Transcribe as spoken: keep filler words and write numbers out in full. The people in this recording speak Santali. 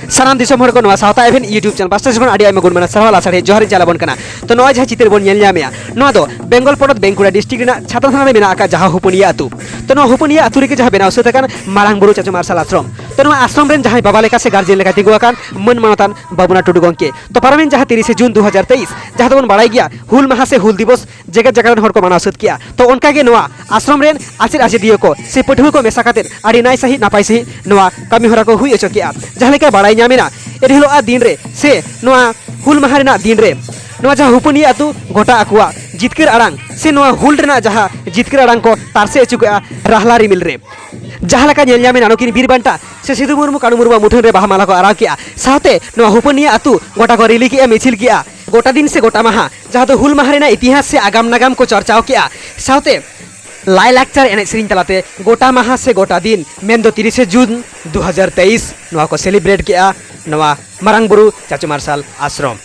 ᱥᱟᱱᱟᱢ ᱫᱤᱥᱚᱢ ᱦᱚᱲ ᱠᱚ ᱱᱚᱣᱟ ᱥᱟᱶᱛᱟ ᱮᱵᱷᱮᱱ YouTube channel ᱯᱟᱥᱴᱟ ᱥᱮᱫ ᱠᱷᱚᱱ ᱟᱹᱰᱤ ᱟᱭᱢᱟ ᱜᱩᱱ ᱢᱟᱱᱟᱣ ᱥᱟᱨᱦᱟᱣ ᱞᱟᱥᱟᱲᱦᱮᱫ ᱡᱚᱦᱟᱨ ᱤᱧ ᱪᱟᱞ ᱟᱵᱚᱱ ᱠᱟᱱᱟ᱾ ᱛᱚ ᱱᱚᱜᱼᱚᱭ ᱡᱟᱦᱟᱸ ᱪᱤᱛᱟᱹᱨ ᱵᱚᱱ ᱧᱮᱞ ᱧᱟᱢᱮᱜᱼᱟ, ᱱᱚᱣᱟ ᱫᱚ ᱵᱮᱝᱜᱚᱞ ᱯᱚᱱᱚᱛ ᱵᱮᱝᱠᱩᱲᱟ district ᱨᱮᱱᱟᱜ ᱪᱷᱟᱛᱱᱟ ᱛᱷᱟᱱᱟ ᱨᱮ ᱢᱮᱱᱟᱜ ᱟᱠᱟᱫ ᱡᱟᱦᱟᱸ ᱦᱩᱯᱟᱹᱱᱤᱭᱟᱹ ᱟᱹᱛᱩ᱾ ᱛᱚ ᱱᱚᱣᱟ ᱦᱩᱯᱟᱹᱱᱤᱭᱟᱹ ᱟᱹᱛᱩ ᱨᱮᱜᱮ ᱡᱟᱦᱟᱸ ᱵᱮᱱᱟᱣ ᱥᱟᱹᱛ ᱟᱠᱟᱱ ᱢᱟᱨᱟᱝ ᱵᱩᱨᱩ ᱪᱟᱪᱳ ᱢᱟᱨᱥᱟᱞ ᱟᱥᱨᱚᱢ᱾ ᱛᱚ ᱱᱚᱣᱟ ᱟᱥᱨᱚᱢ ᱨᱮᱱ ᱡᱟᱦᱟᱸᱭ ᱵᱟᱵᱟ ᱞᱮᱠᱟ ᱥᱮ ᱜᱟᱨᱡᱮᱱ ᱞᱮᱠᱟ ᱛᱤᱸᱜᱩ ᱟᱠᱟᱱ ᱢᱟᱹᱱ ᱢᱟᱱᱚᱛᱟᱱ ᱵᱟᱵᱩᱱᱟ ᱴᱩᱰᱩ ᱜᱚᱢᱠᱮ᱾ ᱛᱚ ᱯᱟᱨᱚᱢᱮᱱ ᱡᱟᱦᱟᱸ ᱛᱤᱨᱤᱥᱮ ᱡᱩᱱ ᱫᱩ ᱦᱟᱡᱟᱨ ᱛᱮᱭᱤᱥ, ᱡᱟᱦᱟᱸ ᱫᱚᱵᱚᱱ ᱵᱟᱲᱟᱭ ᱜᱮᱭᱟ ᱦᱩᱞ ᱢᱟᱦᱟ ᱥᱮ ᱦᱩᱞ ᱫᱤᱵᱚᱥ, ᱡᱮᱜᱮᱛ ᱡᱟᱠᱟᱛ ᱨᱮᱱ ᱦᱚᱲ ᱠᱚ ᱢᱟᱱᱟᱣ ᱥᱟᱹᱛ ᱠᱮᱜᱼᱟ᱾ ᱛᱚ ᱚᱱᱠᱟ ᱜᱮ ᱱᱚᱣᱟ ᱟᱥᱨᱚᱢ ᱨᱮᱱ ᱟᱪᱮᱫ ᱟᱪᱮᱫᱤᱭᱟᱹ ᱠᱚ ᱥᱮ ᱯᱟᱹᱴᱷᱩᱣᱟᱹ ᱠᱚ ᱢᱮᱥᱟ ᱠᱟᱛᱮ ᱟᱹᱰᱤ ᱱᱟᱭ ᱥᱟᱺᱦᱤᱡ ᱱᱟᱯᱟᱭ ᱥᱟᱺᱦᱤᱡ ᱱᱚᱣᱟ ᱠᱟᱹᱢᱤ ᱦᱚᱨᱟ ᱠᱚ ᱦᱩᱭ ᱦᱚᱪᱚ ᱠᱮᱜᱼᱟ᱾ ᱡᱟᱦᱟᱸ ᱞᱮᱠᱟ ᱵᱟᱲᱟᱭ ᱧᱟᱢᱮᱱᱟ, ᱮᱱᱦᱤᱞᱳᱜ ᱟᱜ ᱫᱤᱱ ᱨᱮ ᱥᱮ ᱱᱚᱣᱟ ᱦᱩᱞ ᱢᱟᱦᱟ ᱨᱮᱱᱟᱜ ᱫᱤᱱ ᱨᱮ ᱱᱚᱣᱟ ᱡᱟᱦᱟᱸ ᱦᱩᱯᱟᱹᱱᱤᱭᱟᱹ ᱟᱹᱛᱩ ᱜᱚᱴᱟ ᱟᱠᱚᱣᱟᱜ ᱡᱤᱛᱠᱟᱹᱨ ᱟᱲᱟᱝ ᱥᱮ ᱱᱚᱣᱟ ᱦᱩᱞ ᱨᱮᱱᱟᱜ ᱡᱟᱦᱟᱸ ᱡᱤᱛᱠᱟᱹᱨ ᱟᱲᱟᱝ ᱠᱚ ᱛᱟᱨᱥᱮ ᱦᱚᱪᱚ ᱠᱮᱜᱼᱟ ᱨᱟᱦᱞᱟ ᱨᱤᱢᱤᱞ ᱨᱮ᱾ ᱡᱟᱦᱟᱸ ᱞᱮᱠᱟ ᱧᱮᱞ ᱧᱟᱢᱮᱱᱟ, ᱱᱩᱠᱤᱱ ᱵᱤᱨ ᱵᱟᱱᱴᱟ ᱥᱮ ᱥᱤᱫᱩ ᱢᱩᱨᱢᱩ ᱠᱟᱹᱱᱩ ᱢᱩᱨᱢᱩᱣᱟᱜ ᱢᱩᱴᱷᱟᱹᱱ ᱨᱮ ᱵᱟᱦᱟ ᱢᱟᱞᱟ ᱠᱚ ᱟᱨᱟᱣ ᱠᱮᱜᱼᱟ, ᱥᱟᱶᱛᱮ ᱱᱚᱣᱟ ᱦᱩᱯᱟᱹᱱᱤᱭᱟᱹ ᱟᱹᱛᱩ ᱜᱚᱴᱟ ᱠᱚ ᱨᱤᱞᱤ ᱠᱮᱜᱼᱟ, ᱢᱤᱪᱷᱤᱞ ᱠᱮᱜᱼᱟ᱾ ᱜᱚᱴᱟ ᱫᱤᱱ ᱥᱮ ᱜᱚᱴᱟ ᱢᱟᱦᱟ, ᱡᱟᱦᱟᱸ ᱫᱚ ᱦᱩᱞ ᱢᱟᱦᱟ ᱨᱮᱱᱟᱜ ᱤᱛᱤᱦᱟᱥ ᱥᱮ ᱟᱜᱟᱢ ᱱᱟᱜᱟᱢ ᱠᱚ ᱪᱟᱨᱪᱟᱣ ᱠᱮᱜᱼᱟ, ᱥᱟᱶᱛᱮ ᱞᱟᱭᱼᱞᱟᱠᱪᱟᱨ ᱮᱱᱮᱡ ᱥᱮᱨᱮᱧ ᱛᱟᱞᱟᱛᱮ ᱜᱚᱴᱟ ᱢᱟᱦᱟ ᱥᱮ ᱜᱚᱴᱟ ᱫᱤᱱ, ᱢᱮᱱᱫᱚ ᱛᱤᱨᱤᱥᱮ ᱡᱩᱱ ᱫᱩ ᱦᱟᱡᱟᱨ ᱛᱮᱭᱤᱥ, ᱱᱚᱣᱟ ᱠᱚ celebrate ᱠᱮᱜᱼᱟ ᱱᱚᱣᱟ ᱢᱟᱨᱟᱝ ᱵᱩᱨᱩ ᱪᱟᱪᱳ ᱢᱟᱨᱥᱟᱞ ᱟᱥᱨᱚᱢ᱾